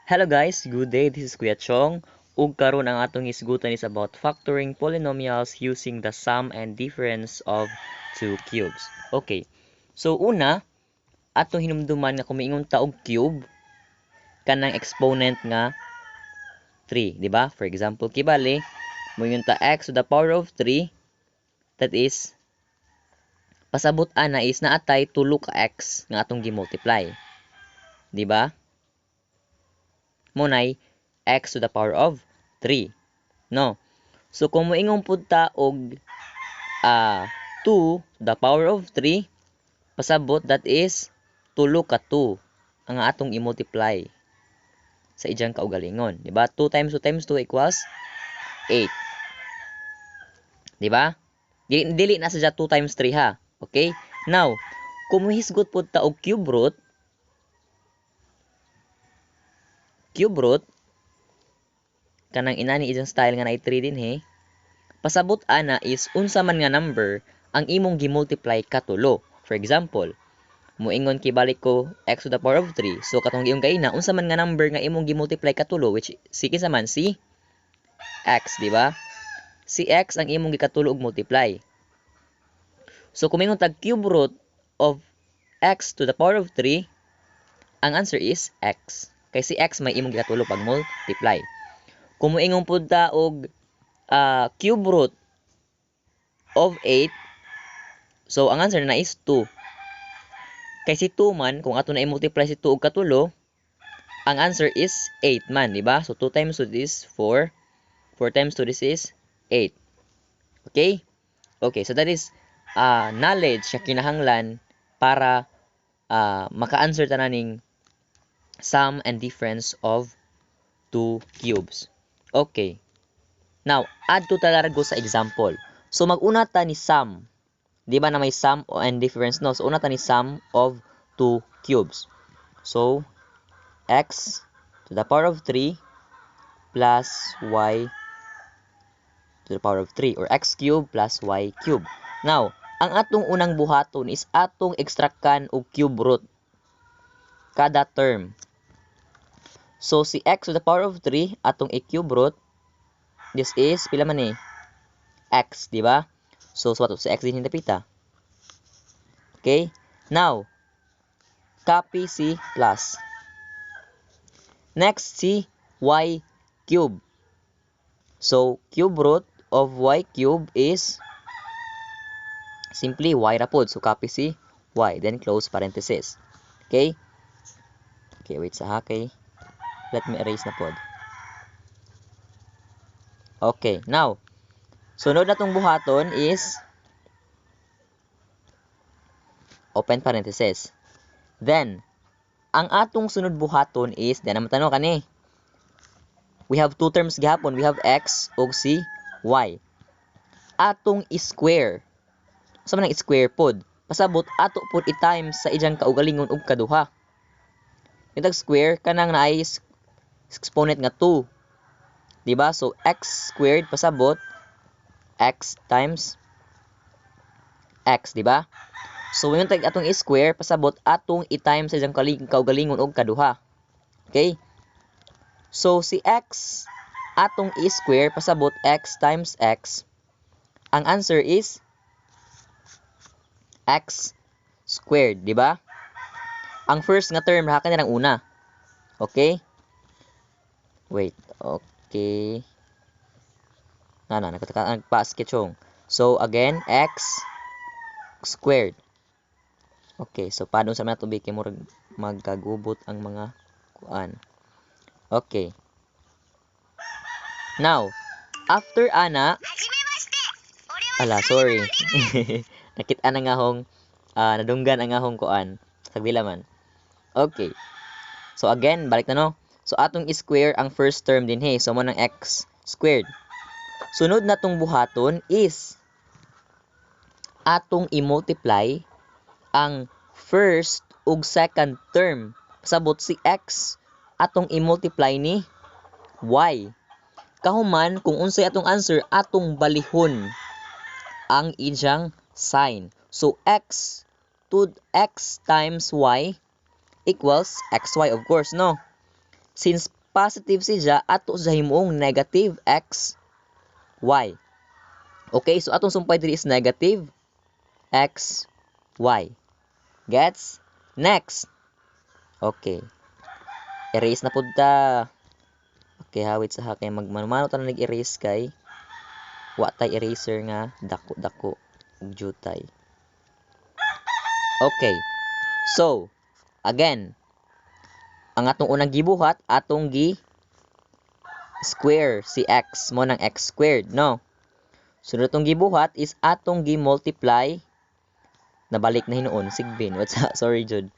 Hello guys, good day. This is Kuya Chong. Ug karon ang atong hisgutan is about factoring polynomials using the sum and difference of two cubes. Okay. So una, atong hinumduman nga kung miingon ta og cube, kanang exponent nga 3, di ba? For example, kibali, moingon ta x to the power of 3, that is pasabot ana is naatay tulo ka x nga atong gi-multiply. Di ba? Mao nay x to the power of 3. No? So kung moingon pud ta og 2 to the power of 3, pasabot that is tulo ka 2 ang atong i-multiply sa iyang kaugalingon, di ba? 2 times 2 times 2 equals 8. Di ba? Dili na sa 2 times 3 ha. Okay? Now, kung mohisgot pud ta og cube root kanang inani iyang style nga naay 3 dinhi, pasabot ana is unsa man nga number ang imong gi-multiply katulo. For example, moingon kibalik ko x to the power of 3. So katong giingon kaina, unsa man nga number nga imong gi-multiply katulo, which si kinsa man? Si x, di ba? Si x ang imong gikatulo og multiply. So kung moingon tag cube root of x to the power of 3, ang answer is x. Kay si x may imong gikatulo pag multiply. Kung moingon pud ta og cube root of 8, so ang answer na is 2. Kay si 2 man, kung ato na i-multiply si 2 og katulo, ang answer is 8 man, di ba? So 2 times 2 is 4. 4 times 2, this is 8. Okay? Okay, so that is knowledge nga kinahanglan para maka-answer ta ning sum and difference of two cubes. Okay. Now, adto ta largo sa example. So mag-una ta ni sum. Di ba na may sum and difference, no? So una ta ni sum of two cubes. So x to the power of 3 plus y to the power of 3 or x cube plus y cube. Now, ang atong unang buhaton is atong extractan og cube root kada term. So si x to the power of 3, atong i-cube root, this is pila man ni? X, di ba? So so si x din dapita. Okay? Now, copy si plus. Next, si y cube. So, cube root of y cube is simply y ra pod. So, copy si y. Then, close parenthesis. Okay? Okay, wait sa kay. Let me erase na pod. Okay, now, sunod na tong buhaton is open parenthesis. Then, ang atong sunod buhaton is, di naman tanong kani. We have two terms gihapon. We have x ug si y. Atong square. Sa man ang square pod? Pasabot ato pod i-times sa iyang kaugalingon og kaduha. Itag square kanang naay exponent nga 2. Di ba? So x squared, pasabot x times x, di ba? So ingon tag atong square, pasabot atong i-times sa iyang kaugalingon og kaduha. Okay? So si x atong i-square, pasabot x times x. Ang answer is x squared, di ba? Ang first nga term ra kanang una. Okay? Wait, okay. Na na nagpa-sketchong. So again, x squared. Okay, so paano sa mga tubig kay murag magkagubot ang mga kuan. Okay. Now, after ana, ala, sorry. Nakita na nga hong nadunggan ang ahong kuan. Sagdila man. Okay. So again, balik na, no. So atong square ang first term dinhi. So mo ng x squared. Sunod na tong buhaton is atong i-multiply ang first ug second term. Pasabot si x atong i-multiply ni y. Kahuman, kung unsay atong answer, atong balihon ang iyang sign. So x to x times y equals xy, of course, no? Since positive siya, ato siya himuong negative x, y. Okay, so atong sumpay diri is negative x, y. Gets? Next. Okay. Erase na pud ta. Okay, hawit sa ha kay magmanumano ta na nag-erase kay wa tay eraser nga dako-dako ug jutay. Okay. So, again, ang atong unang gibuhat, atong gi square si x mo ng x squared, no? Sunod atong gibuhat is atong gi-multiply, nabalik na hinuon sigbin. What's, sorry jud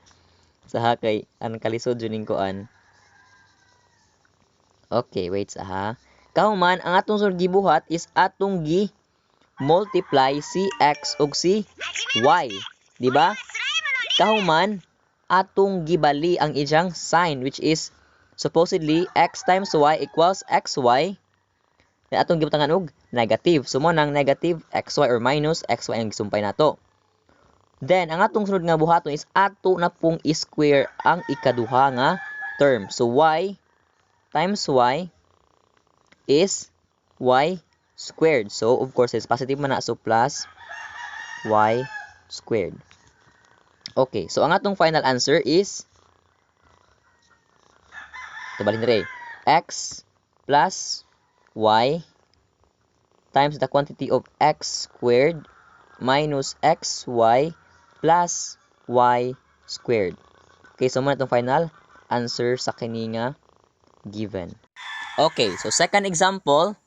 sa ha kay ang kalisod jud ning kuan. Okay, wait sa ha. Kahuman, ang atong sunod gibuhat is atong gi multiply si x ug si y, di ba? Kahuman, atong gibali ang iyang sign, which is supposedly x times y equals xy. Then atong gibutangan og negative. So mo nang negative xy or minus xy ang gisumpay nato. Then ang atong sunod nga buhaton is ato na pong i-square ang ikaduha nga term. So y times y is y squared. So of course it's positive man na, so plus y squared. Okay, so ang atong final answer is ito, dire x plus y times the quantity of x squared minus xy plus y squared. Okay, so mo na itong final answer sa kini nga given. Okay, so second example,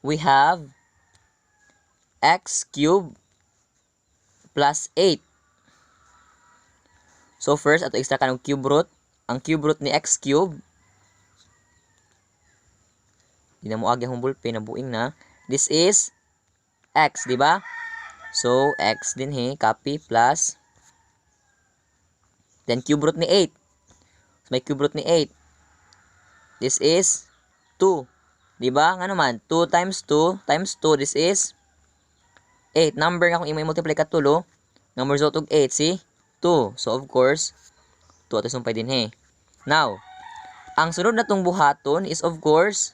we have x cubed plus 8. So first, ato extract ang cube root. Ang cube root ni x cube, di na mo agi akong ballpen, nabuing na. This is x, di ba? So, x din he, copy, plus. Then, cube root ni 8. So, may cube root ni 8. This is 2. Di ba? Nga naman, 2 times 2 times 2, this is 8. Number nga kung imo i-multiply katulo, nga mo result og 8, see? 2. So, of course, 2 ato sumpay din he. Now, ang sunod na tong buhaton is, of course,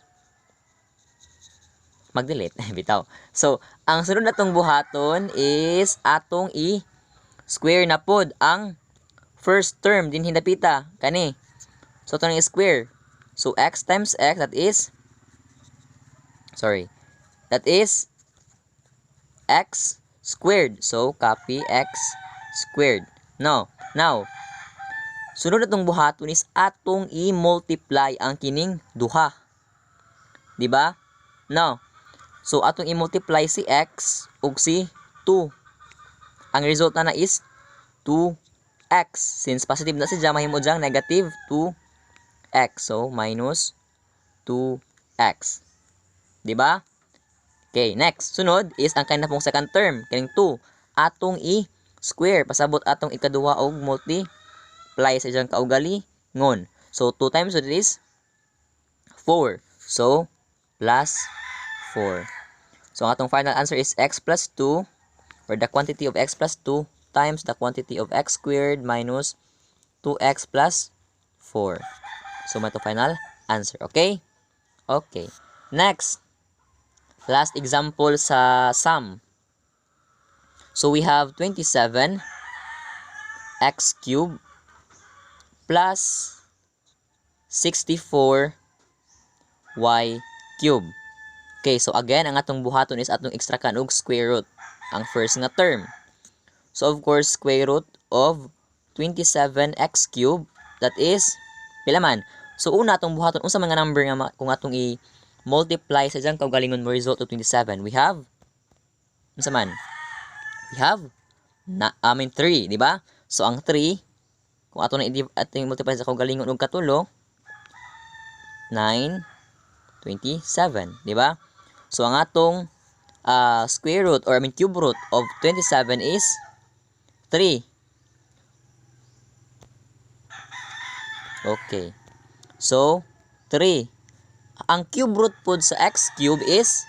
mag-delete. Bitaw. So, ang sunod na tong buhaton is atong i-square na pod ang first term din hindapita. Kani. So, ito ng square. So, x times x, that is, sorry, that is x squared. So, copy x squared. No. Now, sunod na tong buhaton is atong i-multiply ang kining duha. Di ba? No. So, atong i-multiply si x ug si 2. Ang result na na is 2x. Since positive na siya, mahimo diyang negative 2x. So, minus 2x. Di ba? Okay, next. Sunod is ang kanya pong second term, kining 2. Atong i-square. Pasabot atong ikaduha og multiply sa iyang kaugalingon. So, 2 times 2 is 4. So, plus 4. So, ang atong final answer is x plus 2 or the quantity of x plus 2 times the quantity of x squared minus 2x plus 4. So, mato final answer. Okay? Okay. Next. Last example sa sum. So, we have 27 x cubed plus 64 y cube. Okay, so again, ang atong buhaton is atong extractan og square root ang first nga term. So of course, square root of 27x cube, that is pila man? So una atong buhaton, unsa man nga number nga kung atong i multiply sa iyang kaugalingon mo result of 27? We have unsa man? We have na, I mean, 3, di ba? So ang 3 kung ato na atong multiply sa kaugalingon og katulo, 9 27, di ba? So ang atong square root or, I mean, cube root of 27 is 3. Okay. So 3. Ang cube root pod sa x cube is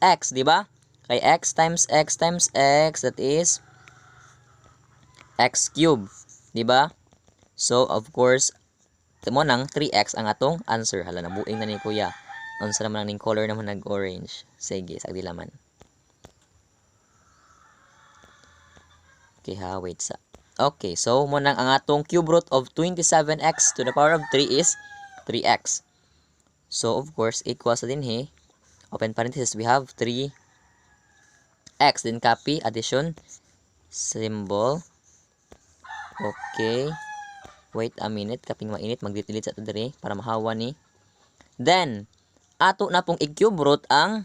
x, di ba? Kay x times x times x, that is x cube, di ba? So of course Mo nang 3x ang atong answer. Hala, nabuing na ni kuya. Unsa naman ang ning color naman, nag-orange? Sige, sagdi laman. Okay ha, wait sa. Okay, so mo nang ang atong cube root of 27x to the power of 3 is 3x. So, of course, equal sa dinhi. Open parenthesis, we have 3x. Then copy, addition, symbol. Okay. Wait a minute, kaping mainit, mag-delete sa ito diri para mahawa ni. Then, ato na pong i-cube root ang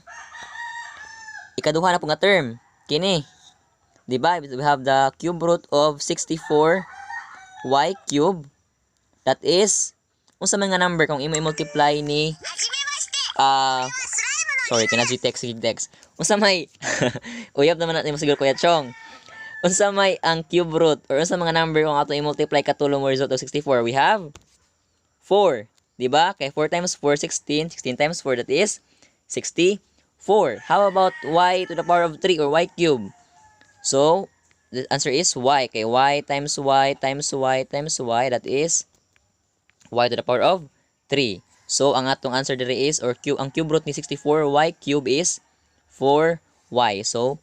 ikaduha na pong nga term. Kini. Di ba? We have the cube root of 64 y cube. That is, unsa man nga number kung imo i-multiply ni sorry, kana text, sige text. Unsa may uyab naman natin mo siguro, Kuya Chong. Unsa may ang cube root or unsa mga number kung ato i-multiply katulo mo result of 64? We have 4. Di ba? Kay 4 times 4, 16. 16 times 4, that is 64. How about y to the power of 3 or y cube? So, the answer is y. Kay y times y times y times y, that is y to the power of 3. So, ang atong answer diri is, or cube, ang cube root ni 64y cube is 4y. So,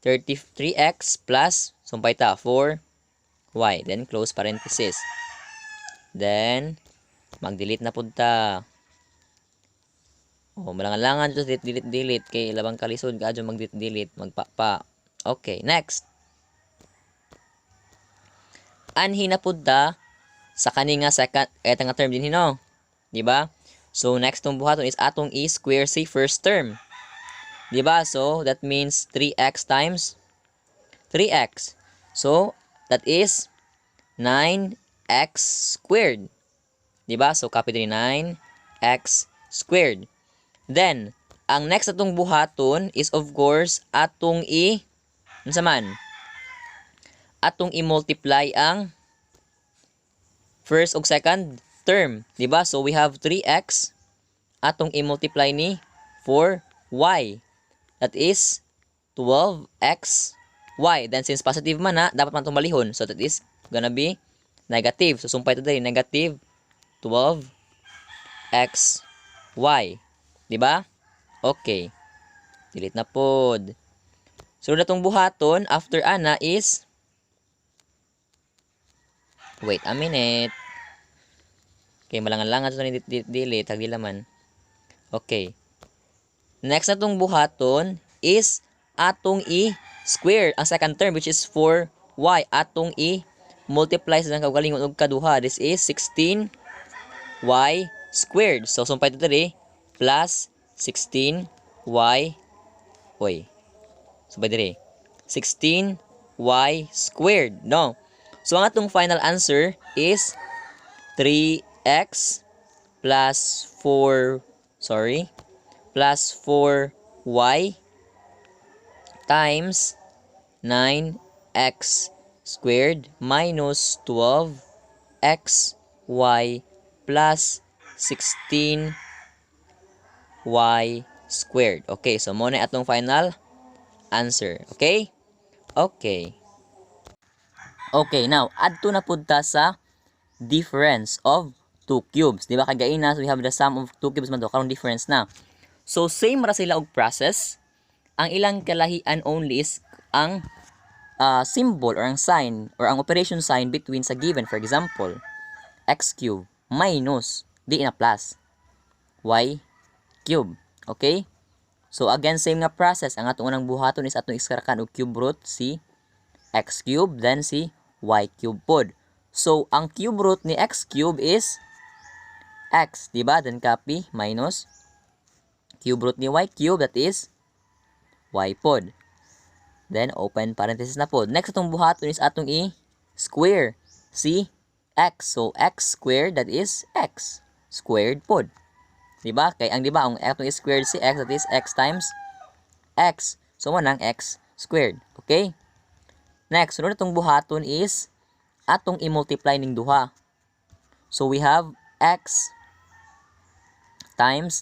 33x plus, sumpay ta, 4y. Then, close parenthesis. Then, mag-delete na pud ta. Oh, malangan-langan dito, delete, delete, delete. Kay labang kalisod ka mag-delete, delete, magpa-pa. Okay, next. Anhi na pud ta sa kani nga second, eto nga term din hino. Di ba? So, next tong buhaton is atong i-square si first term. Di ba? So, that means 3x times 3x. So, that is 9x squared. Di ba? So, copy din 9x squared. Then, ang next atong buhaton is, of course, atong i unsa man? Atong i-multiply ang first ug second term, di ba? So we have 3x atong i-multiply ni 4y. That is 12xy. Then since positive man na, dapat man itong balihon. So that is gonna be negative. So sumpay ito diri, negative 12xy. Di ba? Okay. Delete na pod. So natong buhaton after ana is, wait a minute. Okay, malangan-langan ito ni delete, hagdi laman. Okay. Next na tong buhaton is atong i-square ang second term, which is 4y. Atong i-multiply sa kaugalingon og kaduha. This is 16y squared. So sumpay ito diri, plus 16y. Oy. Sumpay diri. 16y squared. No. So ang atong final answer is 3x plus 4, sorry, plus 4y times 9x squared minus 12xy plus 16y squared. Okay, so mo na atong final answer. Okay? Okay. Okay, now, adto na pud ta sa difference of two cubes. Di ba kay na we have the sum of two cubes man to, karon difference na. So same ra sila og process. Ang ilang kalahian only is ang symbol or ang sign or ang operation sign between sa given. For example, x cube minus, di na plus, y cube. Okay? So again, same nga process. Ang atong unang buhaton is atong iskarakan og cube root si x cube, then si y cube pod. So, ang cube root ni x cube is x, di ba? Then copy, minus cube root ni y cube, that is y pod. Then, open parenthesis na pod. Next atong buhaton is atong i-square si x. So, x squared, that is x squared pod. Di ba? Kay ang, di ba, ang atong i-squared si x, that is x times x. So, mo nang x squared. Okay? Next, sunod atong buhaton is atong i-multiply ning duha. So, we have x times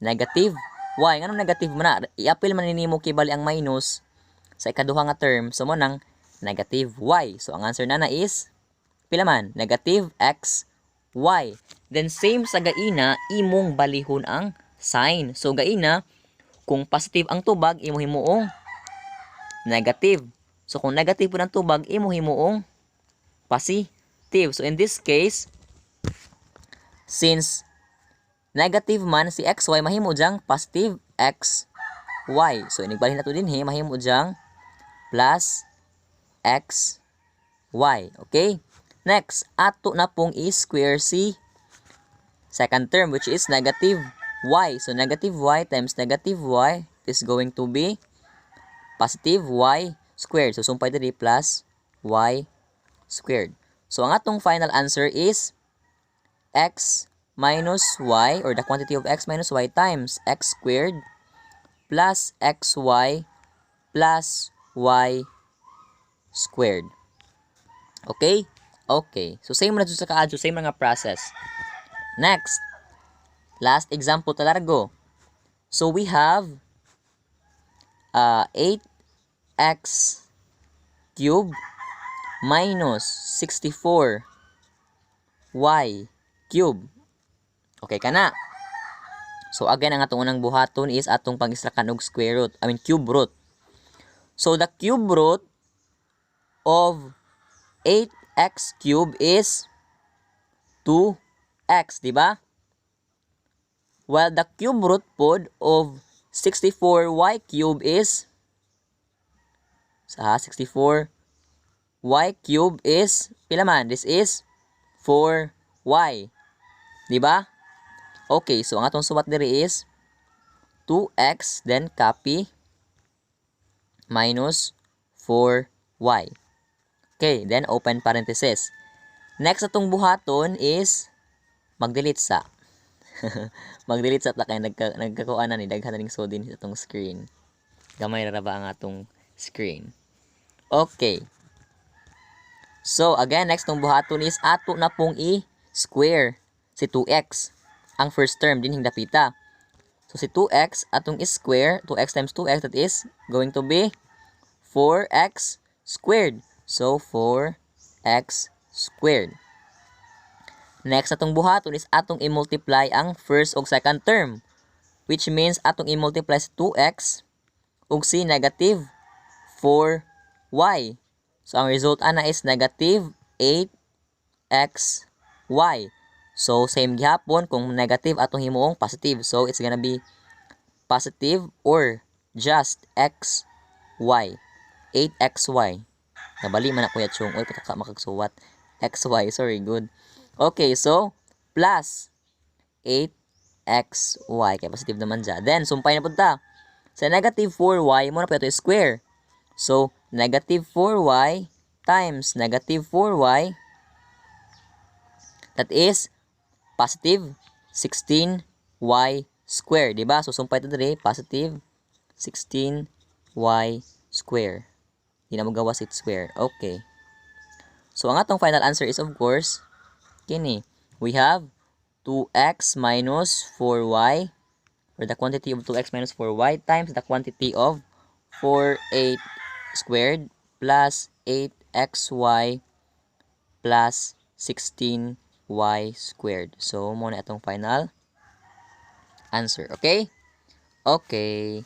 negative y. Nganong negative man na? I-apil man nimo kibali ang minus sa ikaduha nga term. So, mo nang negative y. So, ang answer na na is pila man? Negative x y. Then same sa gaina, imong balihon ang sign. So gaina, kung positive ang tubag, imo himuong negative. So kung negative pud ang tubag, imo himuong positive. So in this case, since negative man si xy, mahimo diyang positive x y. So inigbalhin nato dinhi, mahimo diyang plus x y. Okay? Next, ato na pong i-square si second term, which is negative y. So negative y times negative y is going to be positive y squared. So sumpay diri, plus y squared. So ang atong final answer is x minus y, or the quantity of x minus y times x squared plus xy plus y squared. Okay? Okay. So same na sa kaadto, same nga process. Next, last example talargo. So we have 8x cube minus 64 y cube. Okay ka na. So again, ang atong unang buhaton is atong pag-extractan og square root, I mean, cube root. So the cube root of 8x cube is 2x, di ba? While the cube root pod of 64y cube is sa 64 y cube is pila man? This is 4y. Di ba? Okay, so ang atong suwat diri is 2x, then copy, minus 4y. Okay, then open parenthesis. Next atong buhaton is mag-delete sa. Mag-delete sa ta kay nagkakuan na ni, daghan na ning sudin sa atong screen. Gamay ra ba ang atong screen. Okay. So again, next tong buhaton is ato na pong i-square si 2x. Ang first term din dapita. So si 2x atong i-square, 2x times 2x, that is going to be 4x squared. So 4x squared. Next atong buhaton is atong i-multiply ang first ug second term, which means atong i-multiply si 2x ug si negative 4y. So ang result ana is negative 8xy. So same gihapon, kung negative, atong himuong positive. So it's gonna be positive or just xy. 8xy. Nabali man na, Kuya Chong. Uy, pataka makagsuwat. Xy, sorry, good. Okay, so plus 8xy. Kaya positive naman dyan. Then, sumpay na punta. Sa negative 4y, mo na pa ito square. So, negative 4y times negative 4y, that is positive 16y square, di ba? So, sumpay ito diri, positive 16y square. Di na magawas it square. Okay. So, ang atong final answer is, of course, kini. We have 2x minus 4y, or the quantity of 2x minus 4y times the quantity of 4 8 squared plus 8xy plus 16y squared. So, mao na atong final answer. Okay? Okay.